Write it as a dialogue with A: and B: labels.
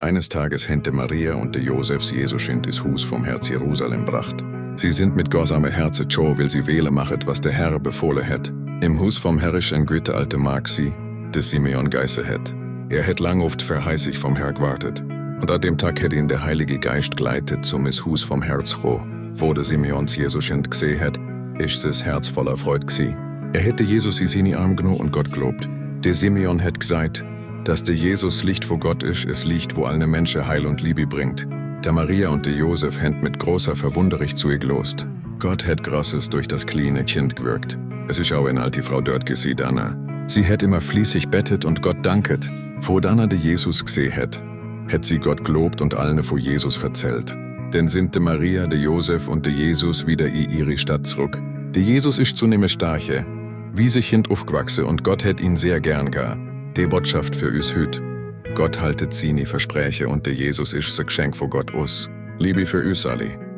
A: Eines Tages hente Maria und de Josefs Jesuskind is Hus vom Herz Jerusalem bracht. Sie sind mit gorsame Herze cho, will sie wähle machet, was der Herr befohlen het. Im Hus vom Herrisch en güte alte Mag sie, des Simeon geise het. Het lang oft verheißig vom Herr gewartet. Und an dem Tag hätt ihn der Heilige Geist gleitet zum is Hus vom Herz ro. Wo de Simeons Jesuskind gseh het, ist es Herz voller Freud gsi. Hätte Jesus is in die Arm gnu und Gott gelobt. Der Simeon het gesagt, dass der Jesus Licht, wo Gott ist, es liegt, wo alle Menschen Heil und Liebe bringt. Der Maria und der Josef händ mit großer Verwunderung zu ihr gelost. Gott hätt Grosses durch das kleine Kind gewirkt. Es ist auch in alte Frau dort gesi Dana. Sie hätt immer fließig bettet und Gott danket. Wo Dana de Jesus gseh hätt sie Gott gelobt und allen vor Jesus verzählt. Denn sind de Maria, de Josef und de Jesus wieder in ihre Stadt zurück. De Jesus ist zunehmend starche, wie sich hin aufgewachsen und Gott hätt ihn sehr gern gar. De Botschaft für üs hüt. Gott haltet sie nie Verspreche und de Jesus ist se Geschenk vor Gott us. Liebe für üs alle.